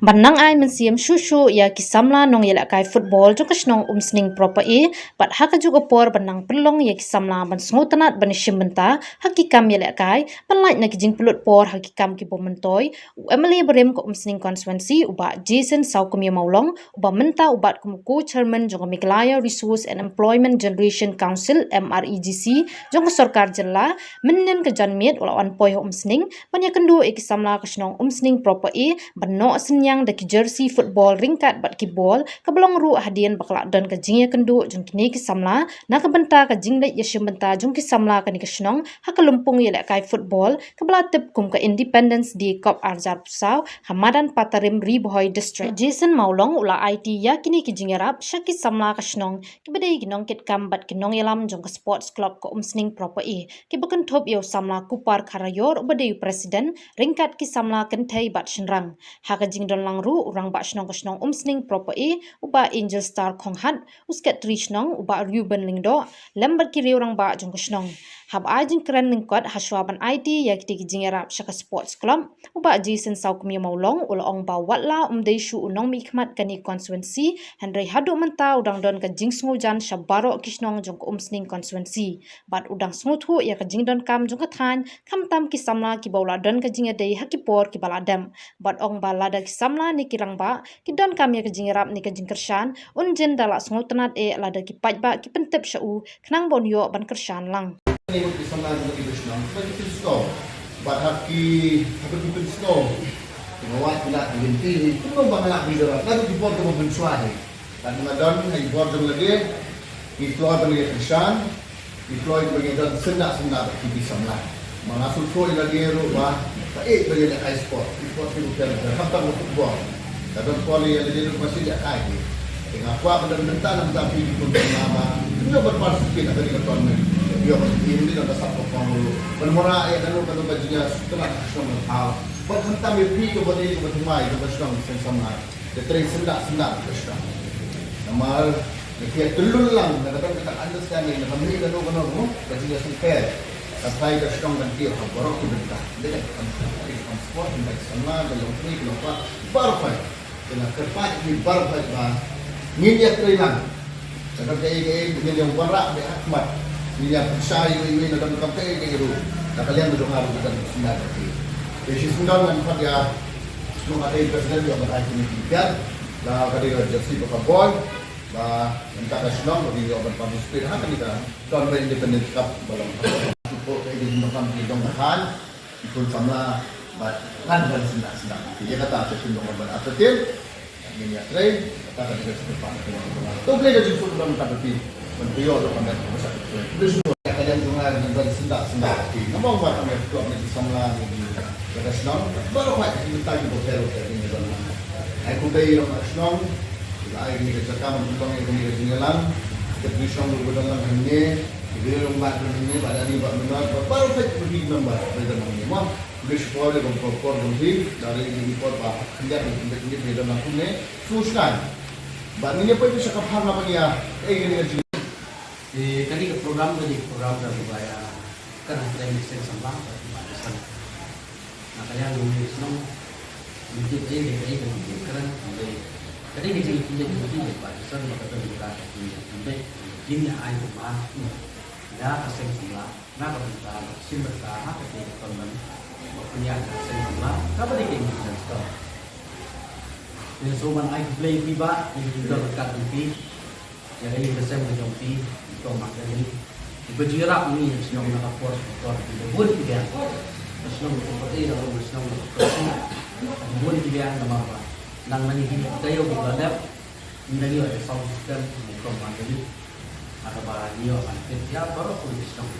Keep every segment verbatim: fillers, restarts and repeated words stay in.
Ban nang ai mynsiem shuh shuh ïa ki samla nongïalehkai football jong ka shnong Umsning Proper A, bad ha kajuh ka por ban nang pynlong ïa ki samla ban sngewtynnat ban ïashim bynta ha ki kam ïalehkai, ban lait na ki jingpynlut por ha ki kam kiba myntoi, u M L A barim ka Umsning Constituency, u Bah Jason Sawkmie Mawlong, uba mynta u bat kum u co-chairman jong ka Meghalaya Resource and Employment Generation Council, M R E G C, jong ka sorkar jylla, mynnin ka janmiet u la wan poi ha Umsning ban ïakynduh ïa ki samla ka shnong Umsning Proper A ban noh synñiang da ki jersey football ryngkat bad ki bol, kaba long ruh hadien ba ka la don ka jingïakynduh jong kine ki samla na ka bynta ka jingleit ïashim bynta jong ki samla kane ka shnong ha ka lympung ïalehkai football kaba la tip kum ka Independence Day Cup ar hajar arphew saw ha madan Patarim, Ri Bhoi District. Jason Mawlong u la aiti ïa kine ki jingïarap sha ki samla ka shnong kiba dei ki nongkitkam bad ki nongïalam jong ka Sports Club ka Umsning Proper A, kiba kynthup ïa u samla Kupar Kharaior uba dei u president, ryngkat ki samla kynthei bad shynrang. Ha ka jingdon lang ruh u rangbah shnong ka shnong Umsning Proper A, u Bah Angel Star Khonghat, u secretary shnong u Bah Reuben Lyngdoh, lem bad ki riew rangbah jong ka shnong. Haba ai jingkren lyngkot hashwa ban aiti ïa kitei ki jingïarap sha ka Sports Club, u Bah Jason Sawkmie Mawlong u la ong ba watla um dei shuh u nongmihkhmat kane ka constituency, hynrei haduh mynta u dang don ka jingsngewjan sha baroh ki shnong jong ka Umsning Constituency, bad u dang sngewthuh ïa ka jingdonkam jong ka thaiñ, khamtam ki samla kiba u la don ka jingïadei ha ki por kiba la dep. Bad ong ba lada ki samla ne ki rangbah ki donkam ïa ka jingïarap ne ka jingkyrshan, un jin da la sngewtynnat eh lada ki paidbah ki pyntip sha u khnang ba un ïoh ban kyrshan lang. Kane ki samla jong ki shnong ba ki pynsngew, bad haba ki, haba ki pynsngew, ki ong wat ki la ki lynti hi, kumno ba nga la bri da, naduh ki bor kiba mynshuwa hi. Lada nga don ha i bor jong lade, ngi kloi ban ïa kyrshan, ngi kloi ban ïa don syndah syndah bad ki samla. Ma nga sngewthuh ïa lade ruh ba ka ïeit ban ïalehkai sport, ki sport ki ruh khamtam ka football. Ka don por ïa lade ruh ba shu ïalehkai hi. Te nga kwah ban don bynta na bynta phi ki khun samla ba ïoh ban participate ha kane ka tournament. Ïoh ban ïa lade don ka sap ka pang ruh ban wanrah ïa kano kano ka jingïasngewtynnat ka shnong ka thaw. Bad khamtam ïa phi kaba dei kaba thymmai kaba shnong seng samla. Te trei syndah syndah ka shnong. Namar lada ki ïatyllun lang, lada ka don kata ka understanding, lada ka mih kano kano, ka jingïasngewthuh, ka trai ka shnong kan tip ha baroh ki bynta. Lada ka kam, ka kam sport, ka kam samla, ka long trei, ka long kwah, baroh khoit. Te nga kyrpad ïa phi baroh khoit ba ngin ïatrei lang. Lada ka dei kaei kaei ngin ïa wanrah beit ha khmat. Ngin ïa pynshai iwei iwei, lada ka dei kaei kaei ruh, na ka liang ka jong nga ruh ka don syndah ka phi. Te shisien ngan khot ïa Shnong ka dei president ïa ka committee kiad, la ka dei ka jersey ba ka bol, ba mynta ka shnong ba ki ïoh ban participate ha kane ka tournament Independence Cup ba long. Ko ka dei jingdonkam ki dong ka thain, ki khun samla, bad ngan ban syndah syndah. Ïa kata ka shnong ban entertain, ngin ïatrei, kata ka dei ka shnong. To play ka jingsuk ban entertain. Ban pynïoh da ka met ka sa ka trei. Ka liang jong nga ngan ban syndah syndah. Nga mong ba ka met ka met samla ngi. Ka shnong, baroh ka ki mynta ki bapher bapher ki ngi don lang. Ai khublei ïa ka shnong, la ai kane ka jaka ban pynlong ïa kane ka jingïalang. Ka dei shnong ruh ba don lang hangne, ki dei ruh ba don hangne, ba da ni ba mynta, ba baroh ka ki member ba don hangne. Mo, khublei shibun ïa ka por ba phi, da ri ni por ba khyndiat ni khyndiat ni don lang hangne. Sngewsih. Ba ni ne poi sha ka phang ba ngi ïa, eh, kane ka jing- Te kane ka program ka dei program kaba ïa kren ha kane ka seng samla ba ki ba san. Na ka liang jong ngi shnong, ngi tip ei ei ei ka jingkren, hynrei ka dei ka jingkren, ka jingkren ba ki san ba ka don ka jingkren, hynrei jingïa ai kumba na ka seng samla, na ka bynta ba shim bynta ha ka dei ka tournament ba pynïaid ka seng samla kaba dei ka Independence Cup. Te sngewbha ban ai khublei ïa phi ba ïa ka jingdon ryngkat jong phi. Ïa ka ïing ka sem ka jong phi, i Kong Mandali. Iba ju ïarap ïa ngi shnong na ka por sha ka por, iba bun ki biang. Ka shnong ka por, eh, ka shnong ka por. Iba bun ki biang namar ba nang na ngi ki taïew kiba la dep. Ym dang ïoh ïa ka sound system, i Kong Mandali. Haba ngi ïoh ban pynïaid baroh ki shnong.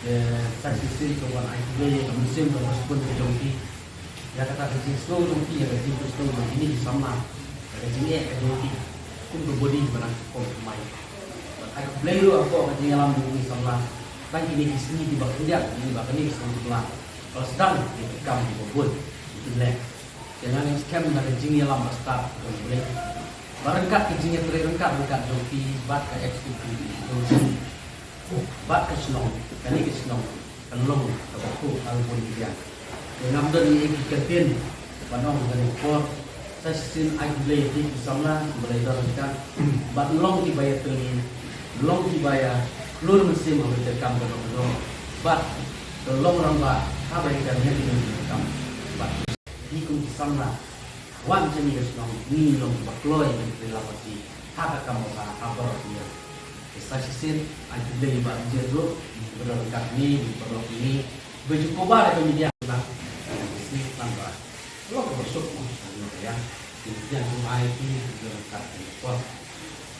Te sa shisien ka wan ai khublei ïa ka mynsiem kaba sbun ka jong phi. Ïa kata ka jingsngew jong phi, ïa ka jingsngew jong kine ki samla, ïa ka jingeh ka jong phi. Kum ka body ba nang kum ka mai. Bad ai khublei ruh hapoh ka jingïalam jong kine ki samla. Tang kine ki sngi kiba khyndiat, kine ba kane ka snem ba la sdang, kine ki kam kiba bun, kine ki leh. Te nga ngeit skhem na ka jingïalam ba stad jong U Blei. Ba ryngkat ka jingïatrei ryngkat ryngkat jong phi bad ka executive jong phi. Bad ka shnong, kane ka shnong, kan long kaba khuid ha u bun ki biang. Te ngam don ei ei ki kyntien ban ong ha kane ka por, Sa shisien ai khublei ïa phi ki samla, khublei don ryngkat. Bad long kiba ïatylli, long kiba ïa klur mynsiem ha ka kam kano kano. Bad ka long rangbah haba ïa ka ïa ka kam. Bad phi kum ki samla, wan jani ka shnong, ngi long kiba kloi ïa ka ïa ka ha ka kam ba ha baroh ïa. Sa shisien ai khublei ba jia ruh, ba don ryngkat ngi, ba don ngi. Ba ju koba da ka media lang. Shisien lang ba. Long ba suk mo, ya. Ki jan kumai ki, ki don ryngkat ki.